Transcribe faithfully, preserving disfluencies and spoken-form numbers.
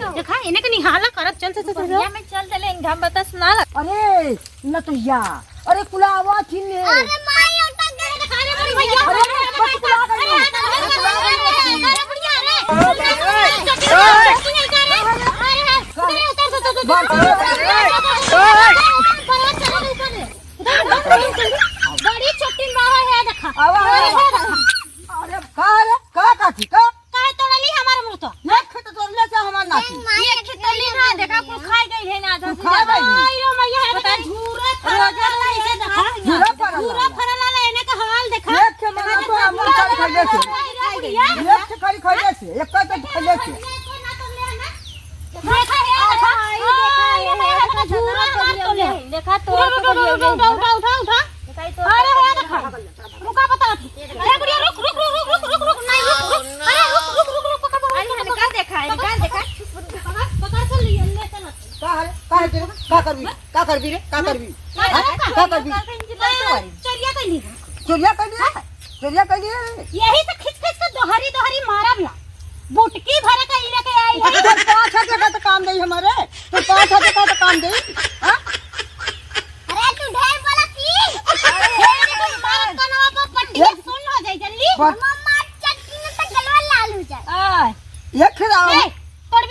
चल, देखा, इन्हें के निहाला करत, चल, चल, चल, चल। बढ़िया में चल देले, इनका हम बता सुना लग। अरे, न तो या, अरे, कुलावा थी ने। अरे, माई, उठा के। अरे, बड़ी भैया। अरे, बस कुला गई। अरे, अरे, अरे, अरे, अरे, अरे, बुढ़िया, अरे। अरे, अरे, अरे, अरे, उतर, उतर, उतर, उतर। बड़ा चढ़ल ऊपर है। बड़ी छोटी मावा है, देखा। आवा, आवा, आवा। अरे, का रे? का काठी? का? काहे तोड़ली हमार अमरूद? देख, खेत तोड़ले से हमार नाती। ये खेतली ना, देखा, कुल खाई गई है ना, कुल खाई गई है। आयो मैया, है देखा, झूरा फरल है, देखा। झूरा फरल है। झूरा फरल है, इन्हें का हाल देखा। देख के मना तो हम खाई खइले से। आयो बुढ़िया। एक ठे खाई खइले से, एक का तो खइले से। देखा, ये देखा। देखा, ये देखा, झूरा फरल है। देखा, तोड़ के उठा, उठा, उठा, उठा, उठा। देखा, ये तोड़ अरे, के ये देखा। रुका, बता। अरे, बुढ़िया, रुक, रुक, नहीं, रुक, रुक। अरे, रुक, रुक, रुक, रुक, पकड़, पकड़, अरे, पकड़, निकाल देखा, पकड़, निकाल देखा। पकड़, पकड़ के लिए, ले चलो। का है? का है तेरे? का करबी? का करबी रे? का करबी? का करबी? का करबी? चोरिया कर ली। चोरिया कर ली? चोरिया कर ली? यही से खींच खींच के दोहरी दोहरी मारब ना। बुटकी भर के ई लेके आई है। तो पाँच हजार का तो काम देई हमारे। तो पाँच हजार का तो काम देई। हाँ? अरे तू ढेर बोला की? अरे, ढेर बोला, मार कनवा पर पट्टी ये सुन हो जाए जल्दी। पर मम्मा चटनी में तो गलवा लाल हो जाए। आ, ये खिलाओ। ए, तोड़